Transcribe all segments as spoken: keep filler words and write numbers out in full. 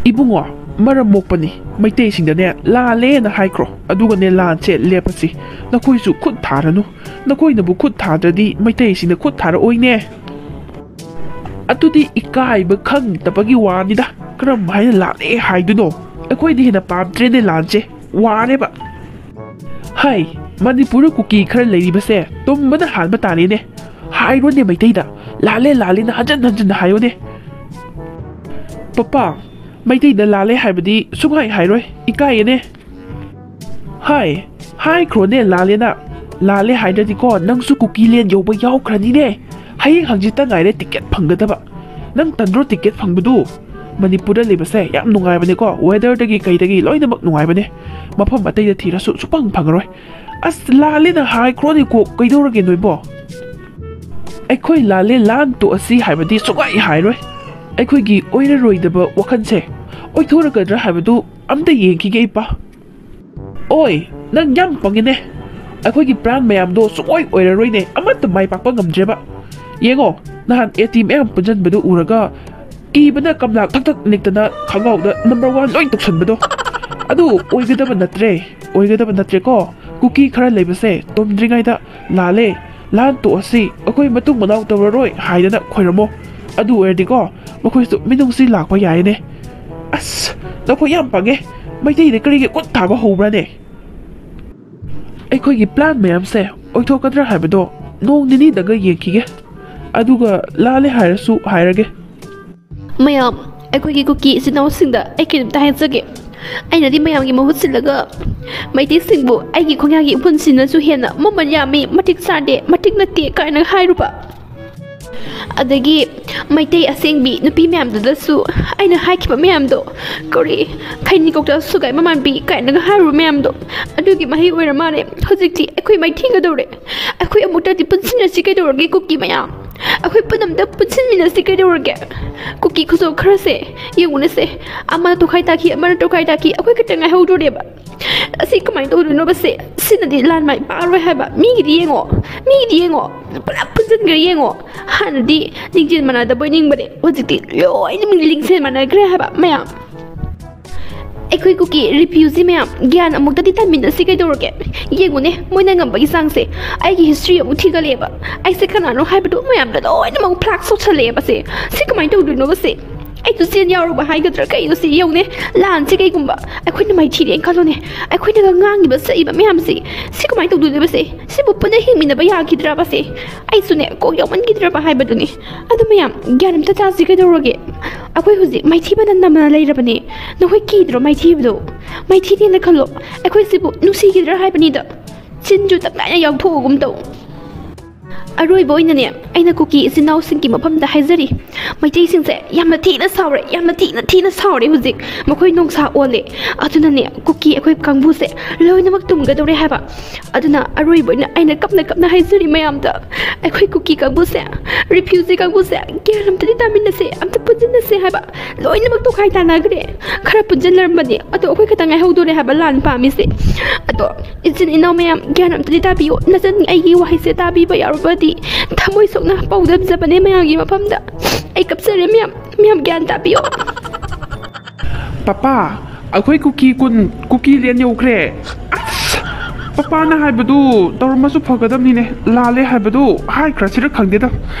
ꯏꯕꯨꯡꯉꯣ, ꯃꯔꯝ ꯃꯣꯛꯄꯅꯤ꯫ ꯃꯩꯇꯩꯁꯤꯡꯗꯅꯦ ꯂꯥꯜꯂꯦꯅ ꯍꯥꯏꯈ꯭ꯔꯣ, ꯑꯗꯨꯒꯅꯦ ꯂꯥꯟꯁꯦ ꯂꯦꯞꯄꯁꯤ꯫ ꯅꯈꯣꯏꯁꯨ ꯈꯨꯠ ꯊꯥꯔꯅꯨ꯫ ꯅꯈꯣꯏꯅꯕꯨ ꯈꯨꯠ ꯊꯥꯗ꯭ꯔꯗꯤ ꯃꯩꯇꯩꯁꯤꯡꯅ ꯈꯨꯠ ꯊꯥꯔꯛꯑꯣꯏꯅꯦ꯫ ꯑꯗꯨꯗꯤ ꯏꯀꯥꯏꯕ ꯈꯪꯗꯕꯒꯤ ꯋꯥꯅꯤꯗ꯫ ꯀꯔꯝ ꯍꯥꯏꯅ ꯂꯥꯜꯂꯦ ꯍꯥꯏꯗꯣꯏꯅꯣ? ꯑꯩꯈꯣꯏꯅ ꯍꯦꯟꯅ ꯄꯥꯝꯗ꯭ꯔꯦꯅꯦ ꯂꯥꯟꯁꯦ꯫ ꯋꯥꯔꯦꯕ꯫ ꯍꯥꯏ, ꯃꯅꯤꯄꯨꯔꯗ ꯀꯨꯀꯤ ꯈꯔ ꯂꯩꯔꯤꯕꯁꯦ ꯇꯨꯝꯕꯅ ꯍꯥꯟꯕ ꯇꯥꯔꯦꯅꯦ꯫ ꯍꯥꯏꯔꯣꯅꯦ ꯃꯩꯇꯩꯗ, ꯂꯥꯜꯂꯦ ꯂꯥꯜꯂꯦꯅ ꯍꯟꯖꯟ ꯍꯟꯖꯟꯅ ꯍꯥꯏꯌꯣꯅꯦ꯫ ꯄꯄꯥ, ꯃꯩꯇꯩꯗ ꯂꯥꯜꯂꯦ ꯍꯥꯏꯕꯗꯤ ꯁꯨꯡꯍꯥꯏ ꯍꯥꯏꯔꯣꯏ, ꯏꯀꯥꯏꯌꯦꯅꯦ꯫ ꯍꯥꯏ, ꯍꯥꯏꯈ꯭ꯔꯣꯅꯦ ꯂꯥꯜꯂꯦꯅ꯫ ꯂꯥꯜꯂꯦ ꯍꯥꯏꯗ꯭ꯔꯗꯤꯀꯣ ꯅꯪꯁꯨ ꯀꯨꯀꯤ ꯂꯦꯟ ꯌꯧꯕ ꯌꯥꯎꯈ꯭ꯔꯅꯤꯅꯦ꯫ ꯍꯌꯦꯡ ꯍꯪꯆꯤꯠꯇ ꯉꯥꯏꯔꯦ ꯇꯤꯀꯦꯠ ꯐꯪꯒꯗꯕ꯫ ꯅꯪ ꯇꯟꯗ꯭ꯔꯣ ꯇꯤꯀꯦꯠ ꯐꯪꯕꯗꯨ? ꯃꯅꯤꯄꯨꯔꯗ ꯂꯩꯕꯁꯦ ꯌꯥꯝ ꯅꯨꯡꯉꯥꯏꯕꯅꯦꯀꯣ, weatherꯗꯒꯤ ꯀꯩꯗꯒꯤ ꯂꯣꯏꯅꯃꯛ ꯅꯨꯡꯉꯥꯏꯕꯅꯦ꯫ ꯃꯐꯝ ꯑꯇꯩꯗ ꯊꯤꯔꯁꯨ ꯁꯨꯡꯐꯪ ꯐꯪꯉꯔꯣꯏ꯫ ꯑꯁ, ꯂꯥꯜꯂꯦꯅ ꯍꯥꯏꯈ꯭ꯔꯣꯅꯦ ꯀꯣꯛ, ꯀꯩꯗꯧꯔꯒꯦ ꯅꯣꯏꯕꯣ? ꯑꯩꯈꯣꯏ ꯂꯥꯜꯂꯦ, ꯂꯥꯟ ꯇꯣꯛꯑꯁꯤ ꯍꯥꯏꯕꯗꯤ ꯁꯨꯡꯍꯥꯏ ꯍꯥꯏꯔꯣꯏ꯫ ꯑꯩꯈꯣꯏꯒꯤ ꯑꯣꯏꯔꯔꯣꯏꯗꯕ ꯋꯥꯈꯜꯁꯦ ꯑꯣꯏꯊꯣꯔꯛꯀꯗ꯭ꯔꯥ ꯍꯥꯏꯕꯗꯨ ꯑꯝꯇ ꯌꯦꯡꯈꯤꯒꯦ ꯏꯄꯥ꯫ ꯑꯣꯏ, ꯅꯪ ꯌꯥꯝ ꯄꯪꯉꯤꯅꯦ꯫ ꯑꯩꯈꯣꯏꯒꯤ plan ꯃꯌꯥꯝꯗꯣ ꯁꯨꯡꯑꯣꯏ ꯑꯣꯏꯔꯔꯣꯏꯅꯦ, ꯑꯃꯠꯇ ꯃꯥꯏ ꯄꯥꯛꯄ ꯉꯝꯗ꯭ꯔꯦꯕ꯫ ꯌꯦꯡꯉꯣ, ꯅꯍꯥꯟ ꯑꯦꯇꯤ ꯃꯌꯥꯝ ꯄꯨꯟꯁꯤꯟꯕꯗꯨ ꯎꯔꯒ ꯀꯤꯕꯅ ꯀꯝꯂꯥ ꯊꯛ ꯊꯛ ꯅꯤꯛꯇꯅ ꯈꯪꯒꯥꯎꯗ number one ꯂꯣꯏ ꯇꯧꯁꯟꯕꯗꯣ꯫ ꯑꯗꯨ ꯑꯣꯏꯒꯗꯕ ꯅꯠꯇ꯭ꯔꯦ, ꯑꯣꯏꯒꯗꯕ ꯅꯠꯇ꯭ꯔꯦꯀꯣ꯫ ꯀꯨꯀꯤ ꯈꯔ ꯂꯩꯕꯁꯦ ꯇꯨꯝꯗ꯭ꯔꯤꯉꯩꯗ ꯂꯥꯜꯂꯦ, ꯂꯥꯟ ꯇꯣꯛꯑꯁꯤ, ꯑꯩꯈꯣꯏ ꯃꯇꯨꯡ ꯃꯅꯥꯎ ꯇꯧꯔꯔꯣꯏ ꯍꯥꯏꯗꯅ ꯈꯣꯏꯔꯝꯃꯣ꯫ ꯑꯗꯨ ꯑꯣꯏꯔꯗꯤꯀꯣ, ꯃꯈꯣꯏꯁꯨ ꯃꯤꯅꯨꯡꯁꯤ ꯂꯥꯛꯄ ꯌꯥꯏꯅꯦ꯫ ꯑꯁ, ꯅꯈꯣꯏ ꯌꯥꯝ ꯄꯪꯉꯦ꯫ ꯃꯩꯇꯩꯗ ꯀꯔꯤꯒꯤ ꯈꯨꯠ ꯊꯥꯕ ꯍꯧꯕ꯭ꯔꯥꯅꯦ? ꯑꯩꯈꯣꯏꯒꯤ plan ꯃꯌꯥꯝꯁꯦ ꯑꯣꯏꯊꯣꯛꯀꯗ꯭ꯔꯥ ꯍꯥꯏꯕꯗꯣ ꯅꯣꯡ ꯅꯤꯅꯤꯗꯒ ꯌꯦꯡꯈꯤꯒꯦ꯫ ꯑꯗꯨꯒ ꯂꯥꯜꯂꯦ ꯍꯥꯏꯔꯁꯨ ꯍꯥꯏꯔꯒꯦ꯫ ꯃꯌꯥꯝ, ꯑꯩꯈꯣꯏꯒꯤ ꯀꯨꯀꯤ ꯏꯆꯤꯟ ꯏꯅꯥꯎꯁꯤꯡꯗ ꯑꯩ ꯀꯩꯅꯣꯝꯇ ꯍꯥꯏꯖꯒꯦ꯫ ꯑꯩꯅꯗꯤ ꯃꯌꯥꯝꯒꯤ ꯃꯍꯨꯠ ꯁꯤꯜꯂꯒ ꯃꯩꯇꯩꯁꯤꯡꯕꯨ ꯑꯩꯒꯤ ꯈꯣꯡꯌꯥꯒꯤ ꯏꯄꯨꯟꯁꯤꯅꯁꯨ ꯍꯦꯟꯅ ꯃꯃꯜ ꯌꯥꯝꯃꯤ, ꯃꯇꯤꯛ ꯆꯥꯗꯦ, ꯃꯇꯤꯛ ꯅꯠꯇꯦ ꯀꯥꯏꯅ ꯍꯥꯏꯔꯨꯕ꯫ ꯑꯗꯒꯤ ꯃꯩꯇꯩ ꯑꯁꯦꯡꯕꯤ ꯅꯨꯄꯤ ꯃꯌꯥꯝꯗꯨꯗꯁꯨ ꯑꯩꯅ ꯍꯥꯏꯈꯤꯕ ꯃꯌꯥꯝꯗꯣ, ꯀꯔꯤ, ꯈꯩꯅꯤ ꯀꯧꯇꯥ ꯁꯨꯒꯥꯏ ꯃꯃꯥꯟꯕꯤ ꯀꯥꯏꯅꯒ ꯍꯥꯏꯔꯨꯕ ꯃꯌꯥꯝꯗꯣ, ꯑꯗꯨꯒꯤ ꯃꯍꯩ ꯑꯣꯏꯔ ꯃꯥꯜꯂꯦ꯫ ꯍꯧꯖꯤꯛꯇꯤ ꯑꯩꯈꯣꯏ ꯃꯥꯏꯊꯤꯒꯗꯧꯔꯦ꯫ ꯑꯩꯈꯣꯏ ꯑꯃꯨꯛꯇꯗꯤ ꯄꯨꯟꯁꯤꯟꯅꯁꯤ ꯀꯩꯗꯧꯔꯒꯦ ꯀꯨꯀꯤ ꯃꯌꯥꯝ? ꯑꯩꯈꯣꯏ ꯄꯨꯝꯅꯃꯛꯇ ꯄꯨꯟꯁꯤꯟꯃꯤꯟꯅꯁꯤ ꯀꯩꯗꯧꯔꯒꯦ? ꯀꯨꯀꯤ ꯈꯨꯖꯣꯞ ꯈꯔꯁꯦ ꯌꯦꯡꯉꯨꯅꯦꯁꯦ, ꯑꯃꯅ ꯇꯣꯈꯥꯏ ꯇꯥꯈꯤ, ꯑꯃꯅ ꯇꯣꯈꯥꯏ ꯇꯥꯈꯤ, ꯑꯩꯈꯣꯏ ꯈꯛꯇ ꯉꯥꯏꯍꯧꯗꯣꯔꯦꯕ꯫ ꯑꯁꯤ ꯀꯃꯥꯏꯅ ꯇꯧꯗꯣꯏꯅꯣꯕ ꯁꯦ? ꯁꯤꯅꯗꯤ ꯂꯥꯟ ꯃꯥꯏ ꯄꯥꯛꯑꯔꯣꯏ ꯍꯥꯏꯕ꯫ ꯃꯤꯒꯤꯗꯤ ꯌꯦꯡꯉꯣ, ꯃꯤꯒꯤꯗꯤ ꯌꯦꯡꯉꯣ, ꯄꯨꯂꯞ ꯄꯨꯟꯁꯤꯟꯈ꯭ꯔꯦ ꯌꯦꯡꯉꯣ꯫ ꯍꯥꯟꯅꯗꯤ ꯂꯤꯡꯖꯦꯜ ꯃꯥꯟꯅꯗꯕꯣꯏ ꯅꯤꯡꯕꯅꯦ, ꯍꯧꯖꯤꯛꯇꯤ ꯂꯣꯏꯅꯃꯛ ꯂꯤꯡꯖꯦꯜ ꯃꯥꯟꯅꯈ꯭ꯔꯦ ꯍꯥꯏꯕ ꯃꯌꯥꯝ꯫ ꯑꯩꯈꯣꯏ ꯀꯨꯀꯤ ꯔꯤꯐ꯭ꯌꯨꯖꯤ ꯃꯌꯥꯝ, ꯒ꯭ꯌꯥꯟ ꯑꯃꯨꯛꯇꯗꯤ ꯇꯥꯃꯤꯟꯅꯁꯤ ꯀꯩꯗꯧꯔꯒꯦ? ꯌꯦꯡꯉꯨꯅꯦ, ꯃꯣꯏꯅ ꯉꯝꯕꯒꯤ ꯆꯥꯡꯁꯦ꯫ ꯑꯩꯒꯤ ꯍꯤꯁꯇ꯭ꯔꯤ ꯑꯃꯨꯛ ꯊꯤꯒꯠꯂꯛꯑꯦꯕ꯫ ꯑꯩꯁꯦ ꯀꯅꯥꯅꯣ ꯍꯥꯏꯕꯗꯨ ꯃꯌꯥꯝꯗ ꯂꯣꯏꯅꯃꯛ ꯐ꯭ꯂꯥꯛ ꯁꯣꯛꯁꯜꯂꯛꯑꯦꯕ ꯁꯦ꯫ ꯁꯤ ꯀꯃꯥꯏꯅ ꯇꯧꯗꯣꯏꯅꯣꯕ ꯁꯦ? ꯑꯩꯁꯨ ꯆꯦꯟ ꯌꯥꯎꯔꯨꯕ ꯍꯥꯏꯒꯗ꯭ꯔꯥ ꯀꯩꯅꯣ ꯁꯤ ꯌꯦꯡꯉꯨꯅꯦ꯫ ꯂꯥꯟꯁꯦ ꯀꯩꯒꯨꯝꯕ ꯑꯩꯈꯣꯏꯅ ꯃꯥꯏꯊꯤꯔꯦꯅ ꯈꯜꯂꯣꯅꯦ, ꯑꯩꯈꯣꯏꯅꯒ ꯉꯥꯡꯉꯤꯕ ꯁꯛꯏꯕ ꯃꯌꯥꯝꯁꯤ, ꯁꯤ ꯀꯃꯥꯏꯅ ꯇꯧꯗꯣꯏꯅꯣꯕ ꯁꯦ? ꯁꯤꯕꯨ ꯄꯨꯟꯅ ꯍꯤꯡꯃꯤꯟꯅꯕ ꯌꯥꯈꯤꯗ꯭ꯔꯕ ꯁꯦ? ꯑꯩꯁꯨꯅꯦ ꯀꯣꯛ ꯌꯥꯎꯃꯟꯈꯤꯗ꯭ꯔꯕ ꯍꯥꯏꯕꯗꯨꯅꯤ꯫ ꯑꯗꯨ ꯃꯌꯥꯝ, ꯒ꯭ꯌꯥꯟ ꯑꯝꯇ ꯇꯥꯁꯤ ꯀꯩꯗꯧꯔꯒꯦ? ꯑꯩꯈꯣꯏ ꯍꯧꯖꯤꯛ ꯃꯥꯏꯊꯤꯕꯅ ꯅꯝꯃꯅ ꯂꯩꯔꯕꯅꯦ꯫ ꯅꯈꯣꯏ ꯀꯤꯗ꯭ꯔꯣ ꯃꯥꯏꯊꯤꯕꯗꯣ? ꯃꯥꯏꯊꯤꯗꯦꯅ ꯈꯜꯂꯣ, ꯑꯩꯈꯣꯏ ꯁꯤꯕꯨ ꯅꯨꯡꯁꯤꯈꯤꯗ꯭ꯔꯥ ꯍꯥꯏꯕꯅꯤꯗ꯫ ꯆꯤꯟꯁꯨ ꯇꯞꯇꯥꯏꯅ ꯌꯥꯎꯊꯣꯛꯑꯒꯨꯝ ꯇꯧ꯫ ꯑꯔꯣꯏꯕ ꯑꯣꯏꯅꯅꯦ, ꯑꯩꯅ ꯀꯨꯀꯤ ꯏꯆꯤꯟ ꯏꯅꯥꯎꯁꯤꯡꯒꯤ ꯃꯐꯝꯗ ꯍꯥꯏꯖꯔꯤ, ꯃꯩꯇꯩꯁꯤꯡꯁꯦ ꯌꯥꯝꯅ ꯊꯤꯅ ꯁꯥꯎꯔꯦ, ꯌꯥꯝꯅ ꯊꯤꯅ ꯊꯤꯅ ꯁꯥꯎꯔꯦ ꯍꯧꯖꯤꯛ꯫ ꯃꯈꯣꯏ ꯅꯣꯡꯁꯥ ꯑꯣꯜꯂꯦ꯫ ꯑꯗꯨꯅꯅꯦ, ꯀꯨꯀꯤ ꯑꯩꯈꯣꯏ ꯀꯥꯡꯕꯨꯁꯦ ꯂꯣꯏꯅꯃꯛ ꯇꯨꯝꯒꯗꯧꯔꯦ ꯍꯥꯏꯕ꯫ ꯑꯗꯨꯅ ꯑꯔꯣꯏꯕ ꯑꯣꯏꯅ ꯑꯩꯅ ꯀꯞꯅ ꯀꯞꯅ ꯍꯥꯏꯖꯔꯤ ꯃꯌꯥꯝꯗ, ꯑꯩꯈꯣꯏ ꯀꯨꯀꯤ ꯀꯥꯡꯕꯨꯁꯦ, ꯔꯤꯐ꯭ꯌꯨꯖꯤ ꯀꯥꯡꯕꯨꯁꯦ, ꯒ꯭ꯌꯥꯟ ꯑꯝꯇꯗꯤ ꯇꯥꯃꯤꯟꯅꯁꯦ, ꯑꯝꯇ ꯄꯨꯟꯁꯤꯟꯅꯁꯦ ꯍꯥꯏꯕ꯫ ꯂꯣꯏꯅꯃꯛ ꯇꯣꯈꯥꯏ ꯇꯥꯟꯅꯈ꯭ꯔꯦ꯫ ꯈꯔ ꯄꯨꯟꯁꯤꯜꯂꯔꯝꯕꯅꯦ, ꯑꯗꯣ ꯑꯩꯈꯣꯏ ꯈꯛꯇ ꯉꯥꯏꯍꯧꯗꯣꯔꯦ ꯍꯥꯏꯕ ꯂꯥꯟ ꯄꯥꯝꯃꯤꯁꯦ꯫ ꯑꯗꯣ ꯏꯆꯤꯟ ꯏꯅꯥꯎ ꯃꯌꯥꯝ, ꯒ꯭ꯌꯥꯟ ꯑꯝꯇꯗꯤ ꯇꯥꯕꯤꯌꯨ꯫ ꯅꯆꯟ ꯑꯩꯒꯤ ꯋꯥꯍꯩꯁꯦ ꯇꯥꯕꯤꯕ ꯌꯥꯎꯔꯕꯗꯤ ꯊꯃꯣꯏ ꯁꯣꯛꯅ ꯄꯥꯎꯗꯝꯖꯕꯅꯦ ꯃꯌꯥꯝꯒꯤ ꯃꯐꯝꯗ꯫ ꯑꯩ ꯀꯞꯆꯔꯦ ꯃꯌꯥꯝ, ꯃꯌꯥꯝ ꯒ꯭ꯌꯥꯟ ꯇꯥꯕꯤꯌꯨ꯫ ꯄꯄꯥ, ꯑꯩꯈꯣꯏ ꯀꯨꯀꯤ ꯀꯨꯟ ꯀꯨꯀꯤ ꯂꯦꯟ ꯌꯧꯈ꯭ꯔꯦ꯫ ꯑꯁ! ꯄꯄꯥꯅ ꯍꯥꯏꯕꯗꯨ ꯇꯧꯔꯝꯃꯁꯨ ꯐꯒꯗꯕꯅꯤꯅꯦ꯫ ꯂꯥꯜꯂꯦ ꯍꯥꯏꯕꯗꯨ ꯍꯥꯏꯈ꯭ꯔꯁꯤꯔ ꯈꯪꯗꯦꯗ꯫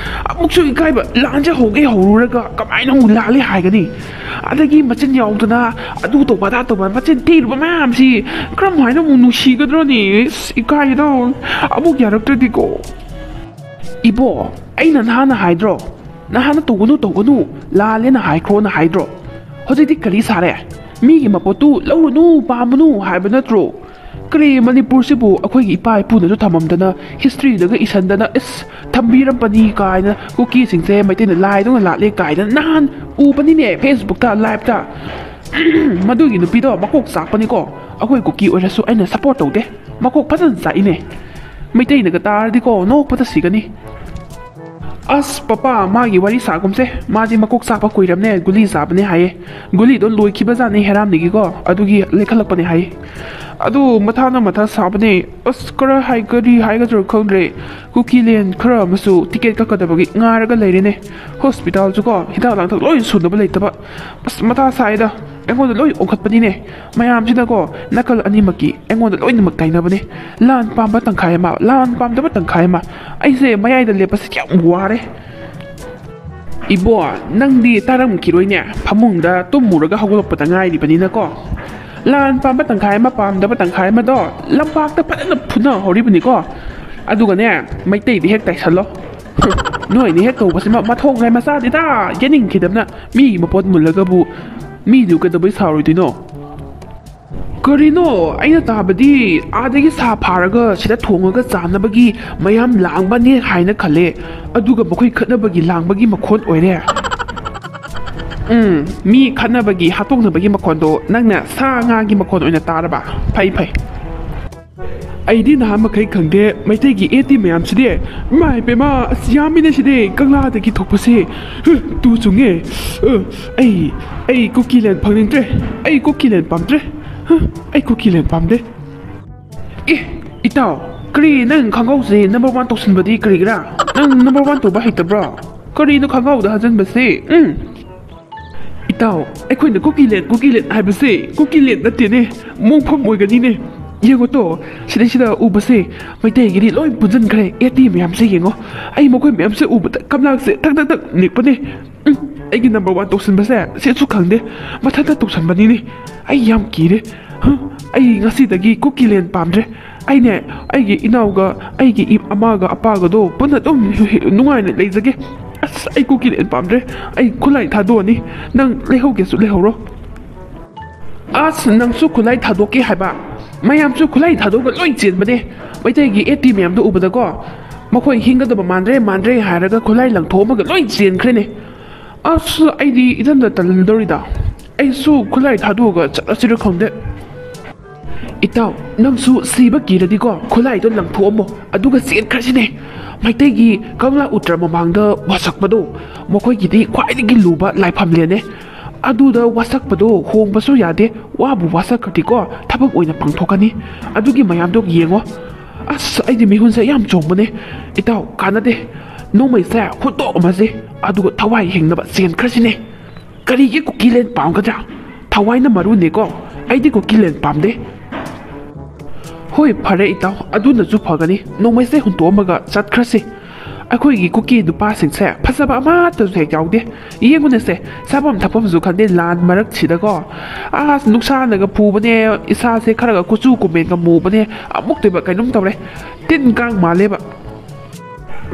ꯑꯃꯨꯛꯁꯨ ꯏꯀꯥꯏꯕ, ꯂꯥꯟꯁꯦ ꯍꯧꯒꯦ ꯍꯧꯔꯨꯔꯒ ꯀꯃꯥꯏꯅ ꯑꯃꯨꯛ ꯂꯥꯜꯂꯦ ꯍꯥꯏꯒꯅꯤ? ꯑꯗꯒꯤ ꯃꯆꯤꯟ ꯌꯥꯎꯗꯅ ꯑꯗꯨ ꯇꯧꯕ ꯑꯗꯥ ꯇꯧꯕ ꯃꯆꯤꯟ ꯊꯤꯔꯨꯕ ꯃꯌꯥꯝꯁꯤ ꯀꯔꯝ ꯍꯥꯏꯅ ꯑꯃꯨꯛ ꯅꯨꯡꯁꯤꯒꯗ꯭ꯔꯣꯅꯦ? ꯑꯁ, ꯏꯀꯥꯏꯗ꯫ ꯑꯃꯨꯛ ꯌꯥꯔꯛꯇ꯭ꯔꯗꯤꯀꯣ꯫ ꯏꯕꯣ, ꯑꯩꯅ ꯅꯍꯥꯟꯅ ꯍꯥꯏꯗ꯭ꯔꯣ? ꯅꯍꯥꯟꯅ ꯇꯧꯒꯅꯨ ꯇꯧꯒꯅꯨ, ꯂꯥꯜꯂꯦꯅ ꯍꯥꯏꯈ꯭ꯔꯣꯅ ꯍꯥꯏꯗ꯭ꯔꯣ? ꯍꯧꯖꯤꯛꯇꯤ ꯀꯔꯤ ꯁꯥꯔꯦ? ꯃꯤꯒꯤ ꯃꯄꯣꯠꯇꯨ ꯂꯧꯔꯨꯅꯨ ꯄꯥꯝꯃꯨꯅꯨ ꯍꯥꯏꯕ ꯅꯠꯇ꯭ꯔꯣ? ꯀꯔꯤ ꯃꯅꯤꯄꯨꯔꯁꯤꯕꯨ ꯑꯩꯈꯣꯏꯒꯤ ꯏꯄꯥ ꯏꯄꯨꯅꯁꯨ ꯊꯝꯃꯝꯗꯅ, ꯍꯤꯁꯇ꯭ꯔꯤꯗꯒ ꯏꯁꯟꯗꯅ ꯏꯁ ꯊꯝꯕꯤꯔꯝꯕꯅꯤ ꯀꯥꯏꯅ, ꯀꯨꯀꯤꯁꯤꯡꯁꯦ ꯃꯩꯇꯩꯅ ꯂꯥꯏꯗꯧꯅ ꯂꯥꯠꯂꯦ ꯀꯥꯏꯅ ꯅꯍꯥꯟ ꯎꯕꯅꯤꯅꯦ ꯐꯦꯁꯕꯨꯛꯇ ꯂꯥꯏꯞꯇ꯫ ꯃꯗꯨꯒꯤ ꯅꯨꯄꯤꯗꯣ ꯃꯀꯣꯛ ꯆꯥꯛꯄꯅꯤꯀꯣ꯫ ꯑꯩꯈꯣꯏ ꯀꯨꯀꯤ ꯑꯣꯏꯔꯁꯨ ꯑꯩꯅ ꯁꯞꯄꯣꯔꯠ ꯇꯧꯗꯦ꯫ ꯃꯀꯣꯛ ꯐꯖꯅ ꯆꯥꯛꯏꯅꯦ꯫ ꯃꯩꯇꯩꯅꯒ ꯇꯥꯔꯗꯤꯀꯣ ꯅꯣꯛꯄꯗ ꯁꯤꯒꯅꯤ꯫ ꯑꯁ ꯄꯄꯥ, ꯃꯥꯒꯤ ꯋꯥꯔꯤ ꯁꯥꯒꯨꯝꯁꯦ꯫ ꯃꯥꯗꯤ ꯃꯀꯣꯛ ꯆꯥꯛꯄ ꯀꯨꯏꯔꯝꯅꯦ, ꯒꯨꯂꯤ ꯆꯥꯕꯅꯦ ꯍꯥꯏꯌꯦ꯫ ꯒꯨꯂꯤꯗꯣ ꯂꯣꯏꯈꯤꯕꯖꯥꯠꯅꯤ ꯍꯦꯔꯥꯝꯅꯤꯒꯤꯀꯣ, ꯑꯗꯨꯒꯤ ꯂꯩꯈꯠꯂꯛꯄꯅꯦ ꯍꯥꯏꯌꯦ꯫ ꯑꯗꯨ ꯃꯊꯥꯅ ꯃꯊꯥ ꯁꯥꯕꯅꯦ꯫ ꯑꯁ ꯀꯔ ꯍꯥꯏ ꯀꯔꯤ ꯍꯥꯏꯒꯗ꯭ꯔꯣ ꯈꯪꯗ꯭ꯔꯦ꯫ ꯀꯨꯀꯤꯂꯦꯟ ꯈꯔ ꯑꯃꯁꯨ ꯇꯤꯀꯦꯠ ꯀꯛꯀꯗꯕꯒꯤ ꯉꯥꯏꯔꯒ ꯂꯩꯔꯦꯅꯦ꯫ ꯍꯣꯁꯄꯤꯇꯥꯜꯁꯨꯀꯣ ꯍꯤꯗꯥꯛ ꯂꯥꯡꯊꯛ ꯂꯣꯏ ꯁꯨꯅꯕ ꯂꯩꯇꯕ꯫ ꯑꯁ ꯃꯊꯥ ꯁꯥꯏꯗ꯫ ꯑꯩꯉꯣꯟꯗ ꯂꯣꯏ ꯑꯣꯟꯈꯠꯄꯅꯤꯅꯦ꯫ ꯃꯌꯥꯝꯁꯤꯅꯀꯣ, ꯅꯥꯀꯜ ꯑꯅꯤꯃꯛꯀꯤ ꯑꯩꯉꯣꯟꯗ ꯂꯣꯏꯅꯃꯛ ꯇꯥꯏꯅꯕꯅꯦ꯫ ꯂꯥꯟ ꯄꯥꯝꯕ ꯇꯪꯈꯥꯏ ꯑꯃ, ꯂꯥꯟ ꯄꯥꯝꯗꯕ ꯇꯪꯈꯥꯏ ꯑꯃ꯫ ꯑꯩꯁꯦ ꯃꯌꯥꯏꯗ ꯂꯦꯞꯄꯁꯤ ꯌꯥꯝ ꯋꯥꯔꯦ꯫ ꯏꯕꯣ, ꯅꯪꯗꯤ ꯇꯥꯔꯝꯈꯤꯔꯣꯏꯅꯦ, ꯐꯃꯨꯡꯗ ꯇꯨꯝꯃꯨꯔꯒ ꯍꯧꯒꯠꯂꯛꯄꯗ ꯉꯥꯏꯔꯤꯕꯅꯤꯅꯀꯣ꯫ ꯂꯥꯟ ꯄꯥꯝꯕ ꯇꯪꯈꯥꯏ ꯑꯃ, ꯄꯥꯝꯗꯕ ꯇꯪꯈꯥꯏ ꯑꯃꯗꯣ ꯂꯝꯄꯥꯛꯇ ꯐꯖꯅ ꯐꯨꯅꯍꯧꯔꯤꯕꯅꯤꯀꯣ꯫ ꯑꯗꯨꯒꯅꯦ, ꯃꯩꯇꯩꯗꯤ ꯍꯦꯛ ꯇꯥꯏꯁꯜꯂꯣ꯫ ꯅꯣꯏꯅ ꯍꯦꯛ ꯇꯧꯕꯁꯤꯃ ꯃꯊꯣꯡ ꯂꯩ ꯃꯆꯥꯗꯦꯗ, ꯌꯦꯅꯤꯡꯈꯤꯗꯕꯅ꯫ ꯃꯤꯒꯤ ꯃꯄꯣꯠ ꯃꯨꯜꯂꯒꯕꯨ ꯃꯤꯗꯨ ꯀꯩꯗꯧꯕꯩ ꯁꯥꯎꯔꯣꯏꯗꯣꯏꯅꯣ? ꯀꯔꯤꯅꯣ? ꯑꯩꯅ ꯇꯥꯕꯗꯤ ꯑꯥꯗꯒꯤ ꯁꯥ ꯐꯥꯔꯒ ꯁꯤꯗ ꯊꯣꯡꯉꯒ ꯆꯥꯅꯕꯒꯤ ꯃꯌꯥꯝ ꯂꯥꯡꯕꯅꯦ ꯍꯥꯏꯅ ꯈꯜꯂꯦ꯫ ꯑꯗꯨꯒ ꯃꯈꯣꯏ ꯈꯠꯅꯕꯒꯤ ꯂꯥꯡꯕꯒꯤ ꯃꯈꯣꯟ ꯑꯣꯏꯔꯦ꯫ ꯎꯝ, ꯃꯤ ꯈꯠꯅꯕꯒꯤ, ꯍꯥꯠꯇꯣꯛꯅꯕꯒꯤ ꯃꯈꯣꯟꯗꯣ ꯅꯪꯅ ꯁꯥ ꯉꯥꯒꯤ ꯃꯈꯣꯟ ꯑꯣꯏꯅ ꯇꯥꯔꯕ? ꯐꯩ, ꯐꯩ꯫ ꯑꯩꯗꯤ ꯅꯍꯥꯟ ꯃꯈꯩ ꯈꯪꯗꯦ, ꯃꯩꯇꯩꯒꯤ ꯑꯦ ꯇꯤ ꯃꯌꯥꯝꯁꯤꯗꯤ꯫ ꯏꯃꯥ ꯏꯄꯦꯝꯃ, ꯑꯁ, ꯌꯥꯝꯃꯤꯅꯦ ꯁꯤꯗꯤ, ꯀꯪꯂꯥꯗꯒꯤ ꯊꯣꯛꯄꯁꯦ꯫ ꯍꯨ, ꯇꯨ ꯆꯨꯡꯉꯦ꯫ ꯑ, ꯑꯩ, ꯑꯩ ꯀꯨꯀꯤꯂꯦꯟ ꯐꯪꯅꯤꯡꯗ꯭ꯔꯦ꯫ ꯑꯩ ꯀꯨꯀꯤꯂꯦꯟ ꯄꯥꯝꯗ꯭ꯔꯦ꯫ ꯍ, ꯑꯩ ꯀꯨꯀꯤꯂꯦꯟ ꯄꯥꯝꯗꯦ꯫ ꯑꯦ, ꯏꯇꯥꯎ, ꯀꯔꯤ ꯅꯪ ꯈꯪꯍꯧꯁꯦ ꯅꯝꯕꯔ ꯋꯥꯟ ꯇꯧꯁꯤꯟꯕꯗꯤ ꯀꯔꯤꯒꯤꯔꯥ? ꯅꯪ ꯅꯝꯕꯔ ꯋꯥꯟ ꯇꯧꯕ ꯍꯩꯇꯕ꯭ꯔꯣ? ꯀꯔꯤꯅꯣ ꯈꯪꯍꯧꯗ ꯍꯥꯖꯤꯟꯕꯁꯦ? ꯎꯝ꯫ ꯏꯇꯥꯎ, ꯑꯩꯈꯣꯏꯅ ꯀꯨꯀꯤꯂꯦꯟ, ꯀꯨꯀꯤꯂꯦꯟ ꯍꯥꯏꯕꯁꯦ ꯀꯨꯀꯤꯂꯦꯟ ꯅꯠꯇꯦꯅꯦ, ꯃꯣꯡꯐꯝ ꯑꯣꯏꯒꯅꯤꯅꯦ꯫ ꯌꯦꯡꯉꯣ ꯇꯣ, ꯁꯤꯗꯩꯁꯤꯗ ꯎꯕꯁꯦ ꯃꯩꯇꯩꯒꯤꯗꯤ ꯂꯣꯏ ꯄꯨꯟꯁꯤꯟꯈ꯭ꯔꯦ꯫ ꯑꯦ ꯇꯤ ꯃꯌꯥꯝꯁꯦ ꯌꯦꯡꯉꯣ, ꯑꯩ ꯃꯈꯣꯏ ꯃꯌꯥꯝꯁꯦ ꯎꯕꯗ ꯀꯝꯂꯥꯛꯁꯦ ꯊꯛ ꯊꯛ ꯊꯛ ꯅꯤꯛꯄꯅꯦ꯫ ꯎꯝ, ꯑꯩꯒꯤ ꯅꯝꯕꯔ ꯋꯥꯟ ꯇꯧꯁꯤꯟꯕꯁꯦ ꯁꯤꯁꯨ ꯈꯪꯗꯦ, ꯃꯊꯟꯇ ꯇꯧꯁꯟꯕꯅꯤꯅꯦ꯫ ꯑꯩ ꯌꯥꯝ ꯀꯤꯔꯦ꯫ ꯍ, ꯑꯩ ꯉꯁꯤꯗꯒꯤ ꯀꯨꯀꯤꯂꯦꯟ ꯄꯥꯝꯗ꯭ꯔꯦ꯫ ꯑꯩꯅꯦ, ꯑꯩꯒꯤ ꯏꯅꯥꯎꯒ, ꯑꯩꯒꯤ ꯏ-, ꯑꯃꯥꯒ ꯑꯄꯥꯒꯗꯣ ꯄꯨꯟꯅ ꯑꯗꯨꯝ ꯅꯨꯡꯉꯥꯏꯅ ꯂꯩꯖꯒꯦ꯫ ꯑꯁ, ꯑꯩ ꯀꯨꯀꯤꯂꯦꯟ ꯄꯥꯝꯗ꯭ꯔꯦ꯫ ꯑꯩ ꯈꯨꯠꯂꯥꯏ ꯊꯥꯗꯣꯛꯑꯅꯤ꯫ ꯅꯪ ꯂꯩꯍꯧꯒꯦꯁꯨ ꯂꯩꯍꯧꯔꯣ꯫ ꯑꯁ, ꯅꯪꯁꯨ ꯈꯨꯠꯂꯥꯏ ꯊꯥꯗꯣꯛꯀꯦ ꯍꯥꯏꯕ? ꯃꯌꯥꯝꯁꯨ ꯈꯨꯠꯂꯥꯏ ꯊꯥꯗꯣꯛꯑꯒ ꯂꯣꯏ ꯆꯦꯟꯕꯅꯦ꯫ ꯃꯩꯇꯩꯒꯤ ꯑꯦ ꯇꯤ ꯃꯌꯥꯝꯗꯣ ꯎꯕꯗꯀꯣ, ꯃꯈꯣꯏ ꯍꯤꯡꯒꯗꯕ ꯃꯥꯟꯗ꯭ꯔꯦ, ꯃꯥꯟꯗ꯭ꯔꯦ ꯍꯥꯏꯔꯒ ꯈꯨꯠꯂꯥꯏ ꯂꯪꯊꯣꯛꯑꯝꯃꯒ ꯂꯣꯏ ꯆꯦꯟꯈ꯭ꯔꯦꯅꯦ꯫ ꯑꯁ, ꯑꯩꯗꯤ ꯏꯊꯟꯗ ꯇꯜꯍꯟꯗꯧꯔꯤꯗ꯫ ꯑꯩꯁꯨ ꯈꯨꯠꯂꯥꯏ ꯊꯥꯗꯣꯛꯑꯒ ꯆꯠꯂꯁꯤꯔ ꯈꯪꯗꯦ꯫ ꯏꯇꯥꯎ, ꯅꯪꯁꯨ ꯁꯤꯕ ꯀꯤꯔꯗꯤꯀꯣ, ꯈꯨꯠꯂꯥꯏꯗꯣ ꯂꯪꯊꯣꯛꯑꯝꯃꯣ, ꯑꯗꯨꯒ ꯆꯦꯟꯈ꯭ꯔꯁꯤꯅꯦ꯫ ꯃꯩꯇꯩꯒꯤ ꯀꯪꯂꯥ ꯎꯇ꯭ꯔ ꯃꯃꯥꯡꯗ ꯋꯥꯁꯛꯄꯗꯣ, ꯃꯈꯣꯏꯒꯤꯗꯤ ꯈ꯭ꯋꯥꯏꯗꯒꯤ ꯂꯨꯕ ꯂꯥꯏꯐꯝꯂꯦꯟꯅꯦ꯫ ꯑꯗꯨꯗ ꯋꯥꯁꯛꯄꯗꯣ ꯍꯣꯡꯕꯁꯨ ꯌꯥꯗꯦ, ꯋꯥꯕꯨ ꯋꯥꯁꯛꯈ꯭ꯔꯗꯤꯀꯣ, ꯊꯕꯛ ꯑꯣꯏꯅ ꯄꯥꯡꯊꯣꯛꯀꯅꯤ꯫ ꯑꯗꯨꯒꯤ ꯃꯌꯥꯝꯗꯣ ꯌꯦꯡꯉꯣ꯫ ꯑꯁ, ꯑꯩꯗꯤ ꯃꯤꯍꯨꯟꯁꯦ ꯌꯥꯝ ꯆꯣꯡꯕꯅꯦ꯫ ꯏꯇꯥꯎ, ꯀꯥꯟꯅꯗꯦ꯫ ꯅꯣꯡꯃꯩꯁꯦ ꯍꯨꯠꯇꯣꯛꯑꯝꯃꯁꯦ, ꯑꯗꯨꯒ ꯊꯋꯥꯏ ꯍꯤꯡꯅꯕ ꯆꯦꯟꯈ꯭ꯔꯁꯤꯅꯦ꯫ ꯀꯔꯤꯒꯤ ꯀꯨꯀꯤꯂꯦꯟ ꯄꯥꯝꯒꯗ꯭ꯔꯥ? ꯊꯋꯥꯏꯅ ꯃꯔꯨꯅꯦꯀꯣ꯫ ꯑꯩꯗꯤ ꯀꯨꯀꯤꯂꯦꯟ ꯄꯥꯝꯗꯦ꯫ ꯍꯣꯏ, ꯐꯔꯦ ꯏꯇꯥꯎ, ꯑꯗꯨꯅꯁꯨ ꯐꯒꯅꯤ꯫ ꯅꯣꯡꯃꯩꯁꯦ ꯍꯨꯟꯇꯣꯛꯑꯝꯃꯒ ꯆꯠꯈ꯭ꯔꯁꯤ꯫ ꯑꯩꯈꯣꯏꯒꯤ ꯀꯨꯀꯤ ꯅꯨꯄꯥꯁꯤꯡꯁꯦ ꯐꯖꯕ ꯑꯃꯠꯇꯁꯨ ꯍꯦꯛ ꯌꯥꯎꯗꯦ꯫ ꯌꯦꯡꯉꯨꯅꯦꯁꯦ, ꯆꯥꯐꯝ ꯊꯛꯐꯝꯁꯨ ꯈꯪꯗꯦ, ꯂꯥꯟ ꯃꯔꯛꯁꯤꯗꯀꯣ꯫ ꯑꯁ, ꯅꯨꯡꯁꯥꯅꯒ ꯐꯨꯕꯅꯦ, ꯏꯁꯥꯁꯦ ꯈꯔꯒ ꯀꯨꯆꯨ ꯀꯨꯃꯦꯟꯒ ꯃꯨꯕꯅꯦ, ꯑꯃꯨꯛꯇꯣꯏꯕ ꯀꯩꯅꯣꯝ ꯇꯧꯔꯦ꯫ ꯇꯤꯟ ꯀꯥꯡ ꯃꯥꯜꯂꯦꯕ꯫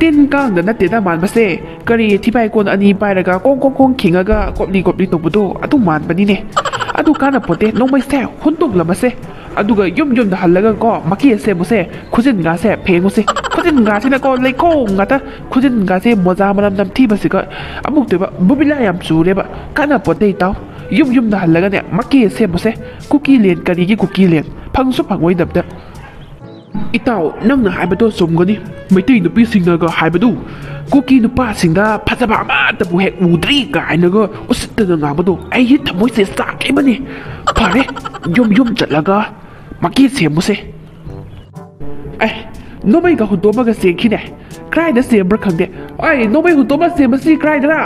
ꯇꯤꯟ ꯀꯥꯡꯗ ꯅꯠꯇꯦꯗ ꯃꯥꯟꯕꯁꯦ, ꯀꯔꯤ ꯊꯤꯕꯥꯏ ꯀꯣꯟ ꯑꯅꯤ ꯄꯥꯏꯔꯒ ꯀꯣꯡ ꯀꯣꯡ ꯀꯣꯡ ꯈꯤꯡꯉꯒ ꯀꯣꯞꯂꯤ ꯀꯣꯞꯂꯤ ꯇꯧꯕꯗꯣ, ꯑꯗꯨ ꯃꯥꯟꯕꯅꯤꯅꯦ꯫ ꯑꯗꯨ ꯀꯥꯟꯅꯄꯣꯠꯇꯦ, ꯅꯣꯡꯃꯩꯁꯦ ꯍꯨꯟꯗꯣꯛꯂꯝꯃꯁꯦ꯫ ꯑꯗꯨꯒ ꯌꯨꯝ ꯌꯨꯝꯗ ꯍꯜꯂꯒ ꯀꯣ, ꯃꯀꯤ ꯑꯁꯦꯡꯕꯁꯦ ꯈꯨꯖꯤꯟꯒꯥꯁꯦ ꯐꯦꯡꯉꯨꯁꯦ꯫ ꯈꯨꯖꯤꯟꯒꯥꯁꯤꯅꯀꯣ, ꯂꯩꯈꯣꯝ ꯉꯥꯛꯇ, ꯈꯨꯖꯤꯟꯒꯥꯁꯦ ꯃꯣꯖꯥ ꯃꯅꯝ ꯅꯝꯊꯤꯕꯁꯤꯒ ꯑꯃꯨꯛꯇꯣꯏꯕ ꯕꯨꯕꯤꯂꯥ ꯌꯥꯝ ꯆꯨꯔꯦꯕ꯫ ꯀꯥꯟꯅꯄꯣꯠꯇꯦ ꯏꯇꯥꯎ, ꯌꯨꯝ ꯌꯨꯝꯗ ꯍꯜꯂꯒꯅꯦ ꯃꯀꯤ ꯑꯁꯦꯡꯕꯁꯦ꯫ ꯀꯨꯀꯤꯂꯦꯟ ꯀꯔꯤꯒꯤ ꯀꯨꯀꯤꯂꯦꯟ? ꯐꯪꯁꯨ ꯐꯪꯉꯣꯏꯗꯕꯗ꯫ ꯏꯇꯥꯎ, ꯅꯪꯅ ꯍꯥꯏꯕꯗꯣ ꯆꯨꯝꯒꯅꯤ꯫ ꯃꯩꯇꯩ ꯅꯨꯄꯤꯁꯤꯡꯅꯒ ꯍꯥꯏꯕꯗꯨ, ꯀꯨꯀꯤ ꯅꯨꯄꯥꯁꯤꯡꯗ ꯐꯖꯕ ꯑꯃꯠꯇꯕꯨ ꯍꯦꯛ ꯎꯗ꯭ꯔꯤ ꯀꯥꯏꯅꯒ ꯎꯁꯤꯠꯇꯅ ꯉꯥꯡꯕꯗꯣ, ꯑꯩꯒꯤ ꯊꯃꯣꯏꯁꯦ ꯆꯥꯛꯂꯤꯕꯅꯤ꯫ ꯐꯔꯦ, ꯌꯨꯝ ꯌꯨꯝ ꯆꯠꯂꯒ ꯃꯀꯤ ꯁꯦꯝꯃꯨꯁꯦ꯫ ꯑꯦ, ꯅꯣꯡꯃꯩꯒ ꯍꯨꯟꯗꯣꯛꯑꯝꯃꯒ ꯆꯦꯟꯈꯤꯅꯦ꯫ ꯀꯗꯥꯏꯗ ꯆꯦꯟꯕ꯭ꯔꯥ ꯈꯪꯗꯦ꯫ ꯑꯩ ꯅꯣꯡꯃꯩ ꯍꯨꯟꯗꯣꯛꯑꯝꯃ ꯆꯦꯟꯕꯁꯤ ꯀꯗꯥꯏꯗꯔꯥ?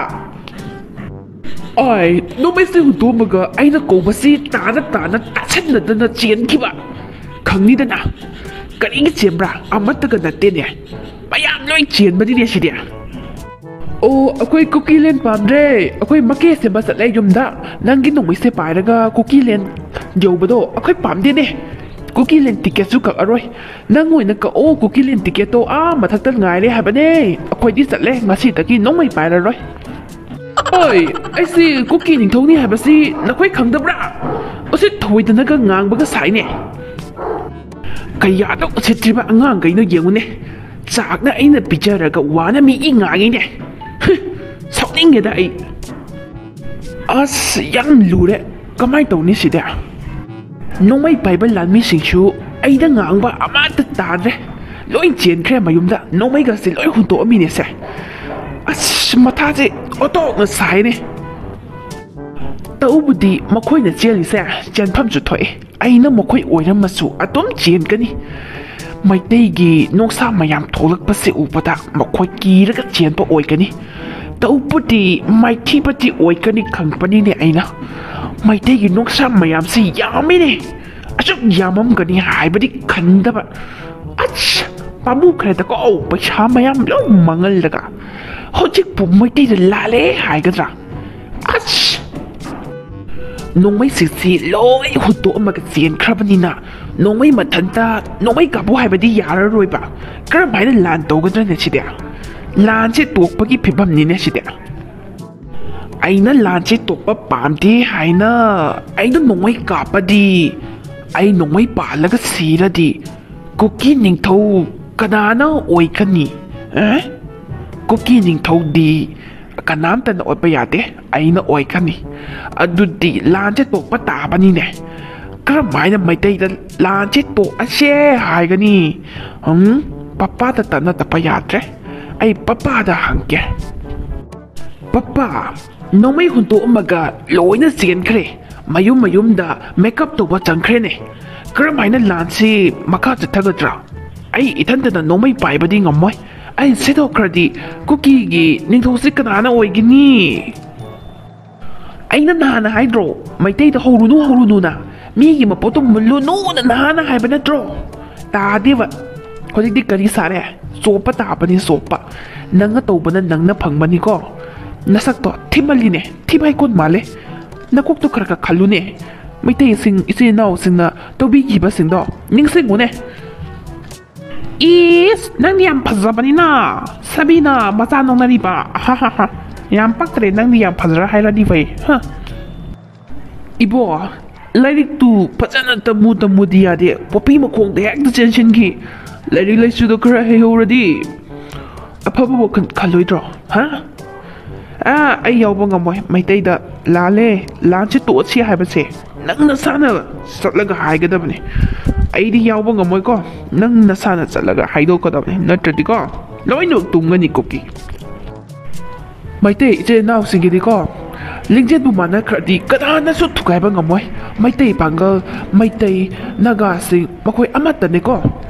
ꯑꯥꯏ, ꯅꯣꯡꯃꯩꯁꯦ ꯍꯨꯟꯗꯣꯛꯑꯝꯃꯒ ꯑꯩꯅ ꯀꯧꯕꯁꯤ ꯇꯥꯅ ꯇꯥꯅ ꯇꯥꯁꯟꯅꯗꯅ ꯆꯦꯟꯈꯤꯕ꯫ ꯈꯪꯅꯤꯗꯅ, ꯀꯔꯤꯒꯤ ꯆꯦꯟꯕ꯭ꯔꯥ? ꯑꯃꯠꯇꯒ ꯅꯠꯇꯦꯅꯦ, ꯃꯌꯥꯝ ꯂꯣꯏ ꯆꯦꯟꯕꯅꯤꯅꯦ ꯁꯤꯗꯤ꯫ ꯑꯣ, ꯑꯩꯈꯣꯏ ꯀꯨꯀꯤꯂꯦꯟ ꯄꯥꯝꯗ꯭ꯔꯦ, ꯑꯩꯈꯣꯏ ꯃꯀꯦ ꯁꯦꯝꯕ ꯆꯠꯂꯦ ꯌꯨꯝꯗ꯫ ꯅꯪꯒꯤ ꯅꯣꯡꯃꯩꯁꯦ ꯄꯥꯏꯔꯒ ꯀꯨꯀꯤꯂꯦꯟ ꯌꯧꯕꯗꯣ ꯑꯩꯈꯣꯏ ꯄꯥꯝꯗꯦꯅꯦ꯫ ꯀꯨꯀꯤꯂꯦꯟ ꯇꯤꯀꯦꯠꯁꯨ ꯀꯛꯑꯔꯣꯏ꯫ ꯅꯪ ꯑꯣꯏꯅ ꯀꯛꯑꯣ, ꯀꯨꯀꯤꯂꯦꯟ ꯇꯤꯀꯦꯠꯇꯣ ꯑꯥ ꯃꯊꯛꯇ ꯉꯥꯏꯔꯦ ꯍꯥꯏꯕꯅꯦ꯫ ꯑꯩꯈꯣꯏꯗꯤ ꯆꯠꯂꯦ, ꯉꯁꯤꯗꯒꯤ ꯅꯣꯡꯃꯩ ꯄꯥꯏꯔꯔꯣꯏ꯫ ꯑꯣꯏ, ꯑꯩꯁꯤ ꯀꯨꯀꯤ ꯅꯤꯡꯊꯧꯅꯤ ꯍꯥꯏꯕꯁꯤ ꯅꯈꯣꯏ ꯈꯪꯗꯕ꯭ꯔꯥ? ꯎꯁꯤꯠ ꯊꯑꯣꯏꯗꯅꯒ ꯉꯥꯡꯕꯒ ꯁꯥꯏꯅꯦ꯫ ꯀꯌꯥꯗ ꯎꯁꯤꯠꯇ꯭ꯔꯤꯕ ꯑꯉꯥꯡꯈꯩꯅꯣ ꯌꯦꯡꯉꯨꯅꯦ꯫ ꯆꯥꯛꯅ ꯑꯩꯅ ꯄꯤꯖꯔꯒ ꯋꯥꯅ ꯃꯤꯒꯤ ꯉꯥꯡꯉꯤꯅꯦ꯫ ꯍꯨꯝ, ꯁꯥꯎꯅꯤꯡꯉꯦꯗ ꯑꯩ꯫ ꯑꯁ, ꯌꯥꯝ ꯂꯨꯔꯦ꯫ ꯀꯃꯥꯏ ꯇꯧꯅꯤ ꯁꯤꯗꯤ? ꯅꯣꯡꯃꯩ ꯄꯥꯏꯕ ꯂꯥꯟꯃꯤꯁꯤꯡꯁꯨ ꯑꯩꯗ ꯉꯥꯡꯕ ꯑꯃꯠꯇ ꯇꯥꯗ꯭ꯔꯦ꯫ ꯂꯣꯏ ꯆꯦꯟꯈ꯭ꯔꯦ ꯃꯌꯨꯝꯗ꯫ ꯅꯣꯡꯃꯩꯒꯁꯦ ꯂꯣꯏ ꯍꯨꯟꯗꯣꯛꯑꯝꯃꯤꯅꯦꯁꯦ꯫ ꯑꯁ, ꯃꯊꯥꯁꯦ ꯑꯣꯟꯊꯣꯛꯅ ꯁꯥꯏꯅꯦ꯫ ꯇꯧꯕꯗꯤ ꯃꯈꯣꯏꯅ ꯆꯦꯜꯂꯤꯁꯦ ꯆꯦꯟꯐꯝꯁꯨ ꯊꯣꯛꯏ꯫ ꯑꯩꯅ ꯃꯈꯣꯏ ꯑꯣꯏꯔꯝꯃꯁꯨ ꯑꯗꯨꯝ ꯆꯦꯟꯒꯅꯤ꯫ ꯃꯩꯇꯩꯒꯤ ꯅꯨꯡꯁꯥ ꯃꯌꯥꯝ ꯊꯣꯛꯂꯛꯄꯁꯤ ꯎꯕꯗ ꯃꯈꯣꯏ ꯀꯤꯔꯒ ꯆꯦꯟꯕ ꯑꯣꯏꯒꯅꯤ꯫ ꯇꯧꯕꯗꯤ ꯃꯥꯏꯊꯤꯕꯗꯤ ꯑꯣꯏꯒꯅꯤ ꯈꯪꯕꯅꯤꯅꯦ ꯑꯩꯅ꯫ ꯃꯩꯇꯩꯒꯤ ꯅꯣꯡꯁꯥ ꯃꯌꯥꯝꯁꯤ ꯌꯥꯝꯃꯤꯅꯦ꯫ ꯑꯁꯨꯛ ꯌꯥꯝꯃꯝꯒꯅꯤ ꯍꯥꯏꯕꯗꯤ ꯈꯟꯗꯕ꯫ ꯑꯁ, ꯄꯥꯝꯃꯨꯈ꯭ꯔꯦꯗꯀꯣ, ꯄꯩꯁꯥ ꯃꯌꯥꯝ ꯂꯣꯏ ꯃꯥꯡꯍꯜꯂꯒ꯫ ꯍꯧꯖꯤꯛꯄꯨ ꯃꯩꯇꯩꯗ ꯂꯥꯜꯂꯦ ꯍꯥꯏꯒꯗ꯭ꯔꯥ? ꯑꯁ! ꯅꯣꯡꯃꯩꯁꯤꯡꯁꯤ ꯂꯣꯏ ꯍꯨꯟꯗꯣꯛꯑꯝꯃꯒ ꯆꯦꯟꯈ꯭ꯔꯕꯅꯤꯅ, ꯅꯣꯡꯃꯩ ꯃꯊꯟꯇ ꯅꯣꯡꯃꯩ ꯀꯥꯞꯄꯨ ꯍꯥꯏꯕꯗꯤ ꯌꯥꯔꯔꯣꯏꯕ꯫ ꯀꯔꯝ ꯍꯥꯏꯅ ꯂꯥꯟ ꯇꯧꯒꯗ꯭ꯔꯅꯦ ꯁꯤꯗꯤ? ꯂꯥꯟꯁꯦ ꯇꯣꯛꯄꯒꯤ ꯐꯤꯕꯝꯅꯤꯅꯦ ꯁꯤꯗꯤ꯫ ꯑꯩꯅ ꯂꯥꯟꯁꯦ ꯇꯣꯛꯄ ꯄꯥꯝꯗꯦ ꯍꯥꯏꯅ ꯑꯩꯅ ꯅꯣꯡꯃꯩ ꯀꯥꯞꯄꯗꯤ, ꯑꯩ ꯅꯣꯡꯃꯩ ꯄꯥꯜꯂꯒ ꯁꯤꯔꯗꯤ, ꯀꯨꯀꯤ ꯅꯤꯡꯊꯧ ꯀꯅꯥꯅ ꯑꯣꯏꯒꯅꯤ? ꯑꯦ? ꯀꯨꯀꯤ ꯅꯤꯡꯊꯧꯗꯤ ꯀꯅꯥꯝꯇꯅ ꯑꯣꯠꯄ ꯌꯥꯗꯦ, ꯑꯩꯅ ꯑꯣꯏꯒꯅꯤ꯫ ꯑꯗꯨꯗꯤ ꯂꯥꯟꯁꯦ ꯇꯣꯛꯄ ꯇꯥꯕꯅꯤꯅꯦ꯫ ꯀꯔꯝ ꯍꯥꯏꯅ ꯃꯩꯇꯩꯗ ꯂꯥꯟꯁꯦ ꯇꯣꯛꯑꯁꯦ ꯍꯥꯏꯒꯅꯤ? ꯎꯝ, ꯄꯄꯥꯗ ꯇꯠꯅꯗꯕ ꯌꯥꯗ꯭ꯔꯦ꯫ ꯑꯩ ꯄꯄꯥꯗ ꯍꯪꯒꯦ꯫ ꯄꯄꯥ, ꯅꯣꯡꯃꯩ ꯍꯨꯟꯗꯣꯛꯑꯝꯃꯒ ꯂꯣꯏꯅ ꯆꯦꯟꯈ꯭ꯔꯦ꯫ ꯃꯌꯨꯝ ꯃꯌꯨꯝꯗ ꯃꯦꯀꯞ ꯇꯧꯕ ꯆꯪꯈ꯭ꯔꯦꯅꯦ꯫ ꯀꯔꯝ ꯍꯥꯏꯅ ꯂꯥꯟꯁꯤ ꯃꯈꯥ ꯆꯠꯊꯒꯗ꯭ꯔꯥ? ꯑꯩ ꯏꯊꯟꯇꯅ ꯅꯣꯡꯃꯩ ꯄꯥꯏꯕꯗꯤ ꯉꯝꯃꯣꯏ꯫ ꯑꯩ ꯁꯤꯗꯣꯛꯈ꯭ꯔꯗꯤ ꯀꯨꯀꯤꯒꯤ ꯅꯤꯡꯊꯧꯁꯤ ꯀꯅꯥꯅ ꯑꯣꯏꯒꯅꯤ? ꯑꯩꯅ ꯅꯍꯥꯟꯅ ꯍꯥꯏꯗ꯭ꯔꯣ, ꯃꯩꯇꯩꯗ ꯍꯧꯔꯨꯅꯨ, ꯍꯧꯔꯨꯅꯨꯅ? ꯃꯤꯒꯤ ꯃꯄꯣꯠꯇꯣ ꯃꯨꯜꯂꯨꯅꯨꯅ ꯅꯍꯥꯟꯅ ꯍꯥꯏꯕ ꯅꯠꯇ꯭ꯔꯣ? ꯇꯥꯗꯦꯕ꯫ ꯍꯧꯖꯤꯛꯇꯤ ꯀꯔꯤ ꯁꯥꯔꯦ? ꯆꯣꯞꯄ ꯇꯥꯕꯅꯤ, ꯆꯣꯞꯄ꯫ ꯅꯪꯅ ꯇꯧꯕꯅ ꯅꯪꯅ ꯐꯪꯕꯅꯤꯀꯣ꯫ ꯅꯁꯛꯇꯣ ꯊꯤꯃꯜꯂꯤꯅꯦ, ꯊꯤ ꯐꯥꯏꯀꯣꯟ ꯃꯥꯜꯂꯦ꯫ ꯅꯀꯣꯛꯇꯣ ꯈꯔ ꯈꯔ ꯈꯜꯂꯨꯅꯦ꯫ ꯃꯩꯇꯩꯁꯤꯡ, ꯏꯆꯤꯜ ꯏꯅꯥꯎꯁꯤꯡꯅ ꯇꯧꯕꯤꯈꯤꯕꯁꯤꯡꯗꯣ ꯅꯤꯡꯁꯤꯡꯉꯨꯅꯦ꯫ ꯏꯁ, ꯅꯪꯗꯤ ꯌꯥꯝ ꯐꯖꯕꯅꯤꯅ, ꯁꯥꯕꯤꯅ ꯃꯆꯥ ꯅꯣꯛꯅꯔꯤꯕ꯫ ꯍꯥ, ꯍꯥ, ꯍꯥ꯫ ꯌꯥꯝ ꯄꯛꯇ꯭ꯔꯦ, ꯅꯪꯗꯤ ꯌꯥꯝ ꯐꯖꯔ ꯍꯥꯏꯔꯗꯤ ꯐꯩ꯫ ꯍꯥ꯫ ꯏꯕꯣ, ꯂꯥꯏꯔꯤꯛꯇꯨ ꯐꯖꯅ ꯇꯝꯃꯨ, ꯇꯝꯃꯨꯗꯤ ꯌꯥꯗꯦ, ꯄꯣꯄꯤ ꯃꯈꯣꯡꯗ ꯍꯦꯛꯇ ꯆꯦꯟꯁꯤꯟꯈꯤ꯫ ꯂꯥꯏꯔꯤꯛ ꯂꯥꯏꯁꯨꯗꯣ ꯈꯔ ꯍꯩꯍꯧꯔꯗꯤ ꯑꯐꯕ ꯋꯥꯈꯜ ꯈꯜꯂꯣꯏꯗ꯭ꯔꯣ? ꯍꯥ? ꯑꯥ, ꯑꯩ ꯌꯥꯎꯕ ꯉꯝꯃꯣꯏ꯫ ꯃꯩꯇꯩꯗ ꯂꯥꯜꯂꯦ, ꯂꯥꯟꯁꯦ ꯇꯣꯛꯑꯁꯤ ꯍꯥꯏꯕꯁꯦ ꯅꯪ ꯅꯁꯥꯅ ꯆꯠꯂꯒ ꯍꯥꯏꯒꯗꯕꯅꯤ꯫ ꯑꯩꯗꯤ ꯌꯥꯎꯕ ꯉꯝꯃꯣꯏꯀꯣ꯫ ꯅꯪ ꯅꯁꯥꯅ ꯆꯠꯂꯒ ꯍꯥꯏꯗꯣꯛꯀꯗꯕꯅꯤ, ꯅꯠꯇ꯭ꯔꯗꯤꯀꯣ ꯂꯣꯏꯅꯃꯛ ꯇꯨꯝꯒꯅꯤ ꯀꯨꯀꯤ꯫ ꯃꯩꯇꯩ ꯏꯆꯤꯜ ꯏꯅꯥꯎꯁꯤꯡꯒꯤꯗꯤꯀꯣ, ꯂꯤꯡꯖꯦꯜꯕꯨ ꯃꯥꯟꯅꯈ꯭ꯔꯗꯤ ꯀꯅꯥꯅꯁꯨ ꯊꯨꯒꯥꯏꯕ ꯉꯝꯃꯣꯏ꯫ ꯃꯩꯇꯩ ꯄꯥꯡꯒꯜ, ꯃꯩꯇꯩ, ꯅꯥꯒꯥꯁꯤꯡ, ꯃꯈꯣꯏ ꯑꯃꯠꯇꯅꯤꯀꯣ꯫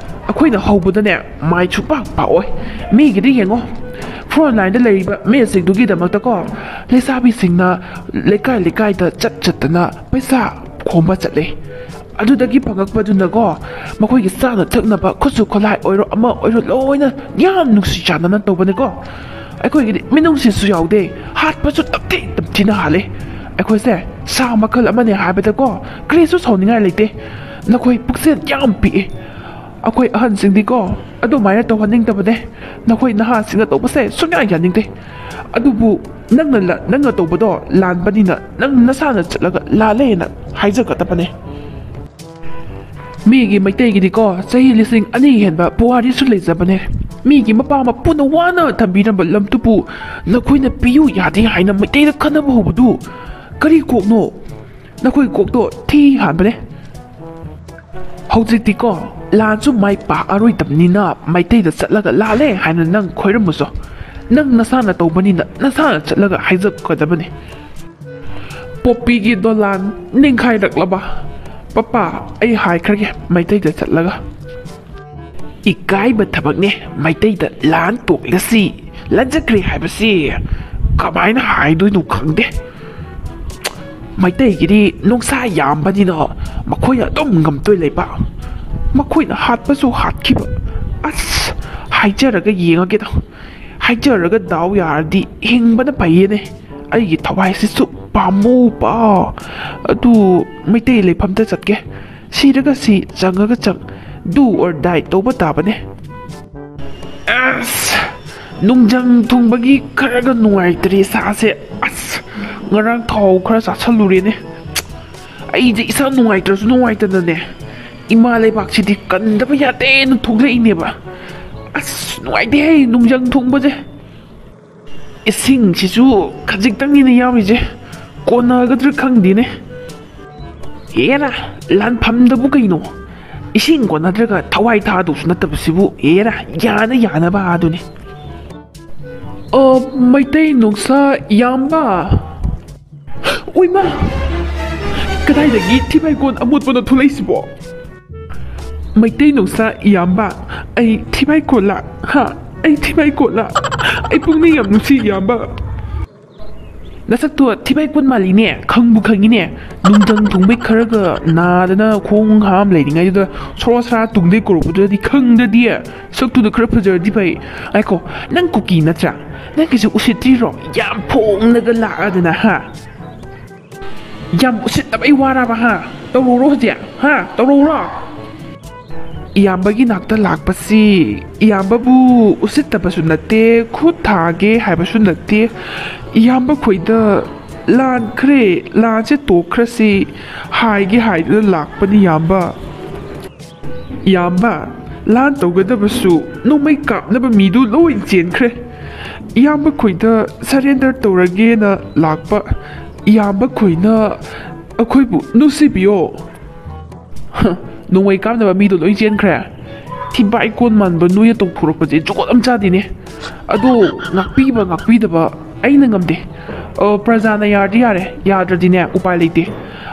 ꯑꯩꯈꯣꯏꯅ ꯍꯧꯕꯗꯅꯦ, ꯃꯥꯏ ꯁꯨꯡꯄꯥꯛ ꯄꯥꯛꯑꯣꯏ꯫ ꯃꯤꯒꯤꯗꯤ ꯌꯦꯡꯉꯣ, ꯐ꯭ꯔꯣꯟ ꯂꯥꯏꯟꯗ ꯂꯩꯔꯤꯕ ꯃꯤꯁꯤꯡꯗꯨꯒꯤꯗꯃꯛꯇꯀꯣ, ꯂꯩꯁꯥꯕꯤꯁꯤꯡꯅ ꯂꯩꯀꯥꯏ ꯂꯩꯀꯥꯏꯗ ꯆꯠ ꯆꯠꯇꯅ ꯄꯩꯁꯥ ꯈꯣꯝꯕ ꯆꯠꯂꯦ꯫ ꯑꯗꯨꯗꯒꯤ ꯐꯪꯉꯛꯄꯗꯨꯅꯀꯣ, ꯃꯈꯣꯏꯒꯤ ꯆꯥꯅ ꯊꯛꯅꯕ ꯈꯨꯠꯁꯨ ꯈꯨꯠꯂꯥꯏ ꯑꯣꯏꯔꯣ, ꯑꯃ ꯑꯣꯏꯔꯣ, ꯂꯣꯏꯅ ꯌꯥꯝ ꯅꯨꯡꯁꯤ ꯆꯥꯟꯅꯅ ꯇꯧꯕꯅꯤꯀꯣ꯫ ꯑꯩꯈꯣꯏꯒꯤꯗꯤ ꯃꯤꯅꯨꯡꯁꯤꯁꯨ ꯌꯥꯎꯗꯦ, ꯍꯥꯠꯄꯁꯨ ꯇꯝꯊꯤ ꯇꯝꯊꯤꯅ ꯍꯥꯠꯂꯦ꯫ ꯑꯩꯈꯣꯏꯁꯦ ꯁꯥ ꯃꯈꯜ ꯑꯃꯅꯦ ꯍꯥꯏꯕꯗꯀꯣ, ꯀꯔꯤꯁꯨ ꯁꯥꯎꯅꯤꯡꯉꯥꯏ ꯂꯩꯇꯦ꯫ ꯅꯈꯣꯏ ꯄꯨꯛꯆꯦꯜ ꯌꯥꯝ ꯄꯤꯛꯑꯦ꯫ ꯑꯩꯈꯣꯏ ꯑꯍꯟꯁꯤꯡꯗꯤꯀꯣ, ꯑꯗꯨꯃꯥꯏꯅ ꯇꯧꯍꯟꯅꯤꯡꯗꯕꯅꯦ꯫ ꯅꯈꯣꯏ ꯅꯍꯥꯁꯤꯡꯅ ꯇꯧꯕꯁꯦ ꯁꯨꯡꯌꯥ ꯌꯥꯅꯤꯡꯗꯦ꯫ ꯑꯗꯨꯕꯨ ꯅꯪꯅ ꯂ-, ꯅꯪꯅ ꯇꯧꯕꯗꯣ ꯂꯥꯟꯕꯅꯤꯅ, ꯅꯪ ꯅꯁꯥꯅ ꯆꯠꯂꯒ ꯂꯥꯜꯂꯦꯅ ꯍꯥꯏꯖꯒꯗꯕꯅꯦ꯫ ꯃꯤꯒꯤ ꯃꯩꯇꯩꯒꯤꯗꯤꯀꯣ, ꯆꯍꯤ ꯂꯤꯁꯤꯡ ꯑꯅꯤ ꯍꯦꯟꯕ ꯄꯨꯋꯥꯔꯤꯁꯨ ꯂꯩꯖꯕꯅꯦ꯫ ꯃꯤꯒꯤ ꯃꯄꯥ ꯃꯄꯨꯅ ꯋꯥꯅ ꯊꯝꯕꯤꯔꯝꯕ ꯂꯝꯗꯨꯕꯨ ꯅꯈꯣꯏꯅ ꯄꯤꯌꯨ ꯌꯥꯗꯦ ꯍꯥꯏꯅ ꯃꯩꯇꯩꯗ ꯈꯠꯅꯕ ꯍꯧꯕꯗꯨ ꯀꯔꯤ ꯀꯣꯛꯅꯣ? ꯅꯈꯣꯏ ꯀꯣꯛꯇꯣ ꯊꯤ ꯍꯥꯟꯕꯅꯦ꯫ ꯍꯧꯖꯤꯛꯇꯤꯀꯣ, ꯂꯥꯟꯁꯨ ꯃꯥꯏ ꯄꯥꯛꯑꯔꯣꯏꯗꯕꯅꯤꯅ, ꯃꯩꯇꯩꯗ ꯆꯠꯂꯒ ꯂꯥꯜꯂꯦ ꯍꯥꯏꯅ ꯅꯪ ꯈꯣꯏꯔꯝꯃꯨꯁꯨ꯫ ꯅꯪ ꯅꯁꯥꯅ ꯇꯧꯕꯅꯤꯅ, ꯅꯁꯥꯅ ꯆꯠꯂꯒ ꯍꯥꯏꯖꯒꯗꯕꯅꯤ꯫ ꯄꯣꯄꯤꯒꯤ ꯗꯣꯂꯥꯟ ꯅꯤꯡꯈꯥꯏꯔꯛꯂꯕ? ꯄꯄꯥ, ꯑꯩ ꯍꯥꯏꯈ꯭ꯔꯒꯦ ꯃꯩꯇꯩꯗ ꯆꯠꯂꯒ꯫ ꯏꯀꯥꯏꯕ ꯊꯕꯛꯅꯦ ꯃꯩꯇꯩꯗ ꯂꯥꯟ ꯇꯣꯛꯂꯁꯤ, ꯂꯥꯟꯖꯈ꯭ꯔꯦ ꯍꯥꯏꯕꯁꯤ꯫ ꯀꯃꯥꯏꯅ ꯍꯥꯏꯗꯣꯏꯅꯣ ꯈꯪꯗꯦ꯫ ꯃꯩꯇꯩꯒꯤꯗꯤ ꯅꯨꯡꯁꯥ ꯌꯥꯝꯕꯅꯤꯅ ꯃꯈꯣꯏꯅ ꯑꯗꯨꯝ ꯉꯝꯇꯣꯏ ꯂꯩꯕ꯫ ꯃꯈꯣꯏꯅ ꯍꯥꯠꯄꯁꯨ ꯍꯥꯠꯈꯤꯕ꯫ ꯑꯁ, ꯍꯥꯏꯖꯔꯒ ꯌꯦꯡꯉꯒꯦꯗ꯫ ꯍꯥꯏꯖꯔꯒ ꯗꯥꯎ ꯌꯥꯔꯗꯤ ꯍꯤꯡꯕꯅ ꯐꯩꯌꯦꯅꯦ꯫ ꯑꯩꯒꯤ ꯊꯋꯥꯏꯁꯤꯁꯨ ꯄꯥꯝꯃꯨꯕ꯫ ꯑꯗꯨ ꯃꯩꯇꯩ ꯂꯩꯐꯝꯗ ꯆꯠꯀꯦ꯫ ꯁꯤꯔꯒ ꯁꯤ, ꯆꯪꯉꯒ ꯆꯪ, do or die ꯇꯧꯕ ꯇꯥꯕꯅꯦ꯫ ꯑꯁ, ꯅꯨꯡꯖꯪ ꯊꯨꯡꯕꯒꯤ ꯈꯔꯒ ꯅꯨꯡꯉꯥꯏꯇ꯭ꯔꯦ ꯏꯁꯥꯁꯦ꯫ ꯑꯁ, ꯉꯔꯥꯡ ꯊꯥꯎ ꯈꯔ ꯆꯥꯁꯜꯂꯨꯔꯦꯅꯦ꯫ ꯑꯩꯁꯦ ꯏꯁꯥ ꯅꯨꯡꯉꯥꯏꯇ꯭ꯔꯁꯨ ꯅꯨꯡꯉꯥꯏꯇꯅꯅꯦ, ꯏꯃꯥ ꯂꯩꯕꯥꯛꯁꯤꯗꯤ ꯀꯟꯗꯕ ꯌꯥꯗꯦꯅ ꯊꯣꯛꯂꯛꯏꯅꯦꯕ꯫ ꯑꯁ, ꯅꯨꯡꯉꯥꯏꯇꯦꯍꯦ ꯅꯨꯡꯖꯪ ꯊꯨꯡꯕꯁꯦ꯫ ꯏꯁꯤꯡꯁꯤꯁꯨ ꯈꯖꯤꯛꯇꯪꯅꯤꯅ ꯌꯥꯎꯔꯤꯁꯦ, ꯀꯣꯟꯅꯒꯗ꯭ꯔꯥ ꯈꯪꯗꯦꯅꯦ꯫ ꯍꯦꯔꯥ, ꯂꯥꯟꯐꯝꯗꯕꯨ ꯀꯩꯅꯣ? ꯏꯁꯤꯡ ꯀꯣꯟꯅꯗ꯭ꯔꯒ ꯊꯋꯥꯏ ꯊꯥꯗꯧꯁꯨ ꯅꯠꯇꯕꯁꯤꯕꯨ, ꯍꯦꯔꯥ, ꯌꯥꯅ ꯌꯥꯅꯕ ꯑꯗꯨꯅꯤ꯫ ꯑ, ꯃꯩꯇꯩ ꯅꯨꯡꯁꯥ ꯏꯌꯥꯝꯕ꯫ ꯎꯏꯃ! ꯀꯗꯥꯏꯗꯒꯤ ꯊꯤꯕꯥꯏꯀꯣꯟ ꯑꯃꯣꯠꯄꯅꯣ ꯊꯣꯛꯂꯛꯏꯁꯤꯕꯣ? ꯃꯩꯇꯩ ꯅꯨꯡꯁꯥ ꯏꯌꯥꯝꯕ, ꯑꯩ ꯊꯤꯕꯥꯏꯀꯣꯟꯂꯥ? ꯍꯥ? ꯑꯩ ꯊꯤꯕꯥꯏꯀꯣꯟꯂꯥ? ꯑꯩ ꯄꯨꯛꯅꯤꯡ ꯌꯥꯝ ꯅꯨꯡꯁꯤ, ꯏꯌꯥꯝꯕ꯫ ꯅꯁꯛꯇꯣ ꯊꯤꯕꯥꯏ ꯀꯣꯟ ꯃꯥꯜꯂꯤꯅꯦ, ꯈꯪꯕꯨ ꯈꯪꯉꯤꯅꯦ꯫ ꯅꯨꯡꯊꯪ ꯊꯨꯡꯕꯩ ꯈꯔꯒ ꯅꯥꯗꯅ ꯈꯣꯡ ꯍꯥꯝ ꯂꯩꯔꯤꯉꯩꯗꯨꯗ ꯁꯣꯔꯣ ꯁꯔꯥ ꯇꯨꯡꯗꯩ ꯀꯧꯔꯛꯄꯗꯨꯗꯗꯤ ꯈꯪꯗ꯭ꯔꯗꯤ꯫ ꯁꯛꯇꯨꯗ ꯈꯔ ꯐꯖꯔꯗꯤ ꯐꯩ꯫ ꯉꯥꯏꯈꯣ, ꯅꯪ ꯀꯨꯀꯤ ꯅꯠꯇ꯭ꯔꯥ? ꯅꯪꯒꯤꯁꯦ ꯎꯁꯤꯠꯇ꯭ꯔꯤꯔꯣ? ꯌꯥꯝ ꯐꯣꯡꯅꯒ ꯂꯥꯛꯑꯗꯅ, ꯍꯥ? ꯌꯥꯝ ꯎꯁꯤꯠꯇꯕꯩ ꯋꯥꯔꯕ, ꯍꯥ? ꯇꯧꯔꯧꯔꯣ ꯍꯧꯖꯤꯛ, ꯍꯥ? ꯇꯧꯔꯧꯔꯣ꯫ ꯏꯌꯥꯝꯕꯒꯤ ꯅꯥꯛꯇ ꯂꯥꯛꯄꯁꯤ ꯏꯌꯥꯝꯕꯕꯨ ꯎꯁꯤꯠꯇꯕꯁꯨ ꯅꯠꯇꯦ, ꯈꯨꯠ ꯊꯥꯒꯦ ꯍꯥꯏꯕꯁꯨ ꯅꯠꯇꯦ꯫ ꯏꯌꯥꯝꯕ ꯈꯣꯏꯗ ꯂꯥꯟꯈ꯭ꯔꯦ, ꯂꯥꯟꯁꯦ ꯇꯣꯛꯈ꯭ꯔꯁꯤ ꯍꯥꯏꯒꯦ ꯍꯥꯏꯗꯨꯅ ꯂꯥꯛꯄꯅꯤ, ꯏꯌꯥꯝꯕ꯫ ꯏꯌꯥꯝꯕ, ꯂꯥꯟ ꯇꯧꯒꯗꯕꯁꯨ ꯅꯣꯡꯃꯩ ꯀꯥꯞꯅꯕ ꯃꯤꯗꯨ ꯂꯣꯏ ꯆꯦꯟꯈ꯭ꯔꯦ꯫ ꯏꯌꯥꯝꯕ ꯈꯣꯏꯗ surrender ꯇꯧꯔꯒꯦꯅ ꯂꯥꯛꯄ꯫ ꯏꯌꯥꯝꯕ ꯈꯣꯏꯅ ꯑꯩꯈꯣꯏꯕꯨ ꯅꯨꯡꯁꯤꯕꯤꯌꯣ꯫ ꯍ, ꯅꯣꯡꯃꯩ ꯀꯥꯞꯅꯕ ꯃꯤꯗꯣ ꯂꯣꯏ ꯆꯦꯟꯈ꯭ꯔꯦ꯫ ꯊꯤꯕꯥꯏ ꯀꯣꯟ ꯃꯥꯟꯕ ꯅꯣꯏꯅ ꯇꯧꯊꯣꯔꯛꯄꯁꯦ ꯖꯨꯒꯣꯠ ꯑꯃ ꯆꯥꯗꯦꯅꯦ꯫ ꯑꯗꯣ ꯉꯥꯛꯄꯤꯕ ꯉꯥꯛꯄꯤꯗꯕ ꯑꯩꯅ ꯉꯝꯗꯦ꯫ ꯑ, ꯄ꯭ꯔꯖꯥꯅ ꯌꯥꯔꯗꯤ ꯌꯥꯔꯦ, ꯌꯥꯗ꯭ꯔꯗꯤꯅꯦ ꯎꯄꯥꯏ ꯂꯩꯇꯦ꯫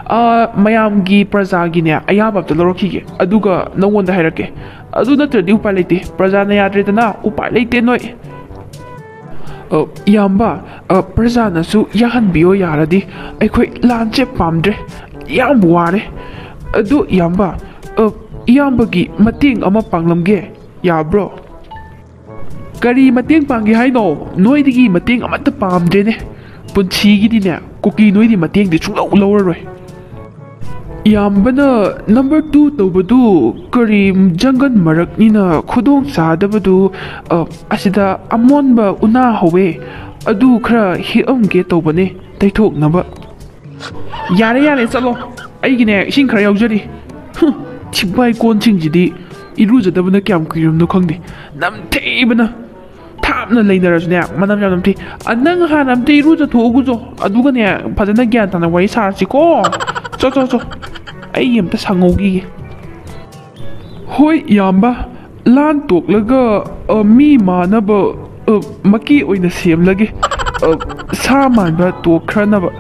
ꯑ, ꯃꯌꯥꯝꯒꯤ ꯄ꯭ꯔꯖꯥꯒꯤꯅꯦ ꯑꯌꯥꯕ ꯑꯝꯇ ꯂꯧꯔꯛꯈꯤꯒꯦ, ꯑꯗꯨꯒ ꯅꯉꯣꯟꯗ ꯍꯥꯏꯔꯛꯀꯦ꯫ ꯑꯗꯨ ꯅꯠꯇ꯭ꯔꯗꯤ ꯎꯄꯥꯏ ꯂꯩꯇꯦ, ꯄ꯭ꯔꯖꯥꯅ ꯌꯥꯗ꯭ꯔꯦꯗꯅ ꯎꯄꯥꯏ ꯂꯩꯇꯦ ꯅꯣꯏ꯫ ꯑ, ꯏꯌꯥꯝꯕ, ꯑ, ꯄ꯭ꯔꯖꯥꯅꯁꯨ ꯌꯥꯍꯟꯕꯤꯌꯣ ꯌꯥꯔꯗꯤ ꯑꯩꯈꯣꯏ ꯂꯥꯟꯁꯦ ꯄꯥꯝꯗ꯭ꯔꯦ, ꯌꯥꯝ ꯋꯥꯔꯦ꯫ ꯑꯗꯨ ꯏꯌꯥꯝꯕ, ꯑ, ꯏꯌꯥꯝꯕꯒꯤ ꯃꯇꯦꯡ ꯑꯃ ꯄꯥꯡꯂꯝꯒꯦ, ꯌꯥꯕ꯭ꯔꯣ? ꯀꯔꯤ ꯃꯇꯦꯡ ꯄꯥꯡꯒꯦ ꯍꯥꯏꯅꯣ? ꯅꯣꯏꯗꯒꯤ ꯃꯇꯦꯡ ꯑꯃꯠꯇ ꯄꯥꯝꯗ꯭ꯔꯦꯅꯦ꯫ ꯄꯨꯟꯁꯤꯒꯤꯗꯤꯅꯦ, ꯀꯨꯀꯤ ꯅꯣꯏꯗꯤ ꯃꯇꯦꯡꯗꯤ ꯁꯨꯡꯂꯧ ꯂꯧꯔꯔꯣꯏ꯫ ꯏꯌꯥꯝꯕꯅ number two ꯇꯧꯕꯗꯨ ꯀꯔꯤ ꯖꯪꯒꯜ ꯃꯔꯛꯅꯤꯅ ꯈꯨꯗꯣꯡ ꯆꯥꯗꯕꯗꯨ, ꯑ, ꯑꯁꯤꯗ ꯑꯃꯣꯟꯕ ꯎꯅꯥ ꯍꯧꯋꯦ, ꯑꯗꯨ ꯈꯔ ꯍꯦꯛꯑꯝꯒꯦ ꯇꯧꯕꯅꯦ ꯇꯩꯊꯣꯛꯅꯕ꯫ ꯌꯥꯔꯦ, ꯌꯥꯔꯦ, ꯆꯠꯂꯣ꯫ ꯑꯩꯒꯤꯅꯦ, ꯏꯁꯤꯡ ꯈꯔ ꯌꯥꯎꯖꯔꯤ꯫ ꯍꯨꯝ, ꯊꯤꯕꯥꯏ ꯀꯣꯟꯁꯤꯡꯁꯤꯗꯤ ꯏꯔꯨꯖꯗꯕꯅ ꯀꯌꯥꯝ ꯀꯨꯏꯔꯕꯅꯣ ꯈꯪꯗꯦ꯫ ꯅꯝꯊꯤꯕꯅ꯫ ꯊꯥꯞꯅ ꯂꯩꯅꯔꯁꯨꯅꯦ, ꯃꯅꯝ ꯌꯥꯝ ꯅꯝꯊꯤ꯫ ꯑ, ꯅꯪ ꯍꯥꯟꯅ ꯑꯝꯇ ꯏꯔꯨꯖꯊꯣꯛꯎꯒꯨꯆꯣ꯫ ꯑꯗꯨꯒꯅꯦ, ꯐꯖꯅ ꯒ꯭ꯌꯥꯟ ꯇꯥꯅ ꯋꯥꯔꯤ ꯁꯥꯔꯁꯤꯀꯣ꯫ ꯆꯣ, ꯆꯣ, ꯆꯣ꯫ ꯑꯩ ꯑꯝꯇ ꯁꯪꯍꯧꯈꯤꯒꯦ꯫ ꯍꯣꯏ, ꯏꯌꯥꯝꯕ꯫ ꯂꯥꯟ ꯇꯣꯛꯂꯒ, ꯑ, ꯃꯤ ꯃꯥꯟꯅꯕ, ꯑ, ꯃꯀꯤ ꯑꯣꯏꯅ ꯁꯦꯝꯂꯒꯦ꯫ ꯑ, ꯁꯥ ꯃꯥꯟꯕ ꯇꯣꯛꯈ꯭ꯔꯅꯕ꯫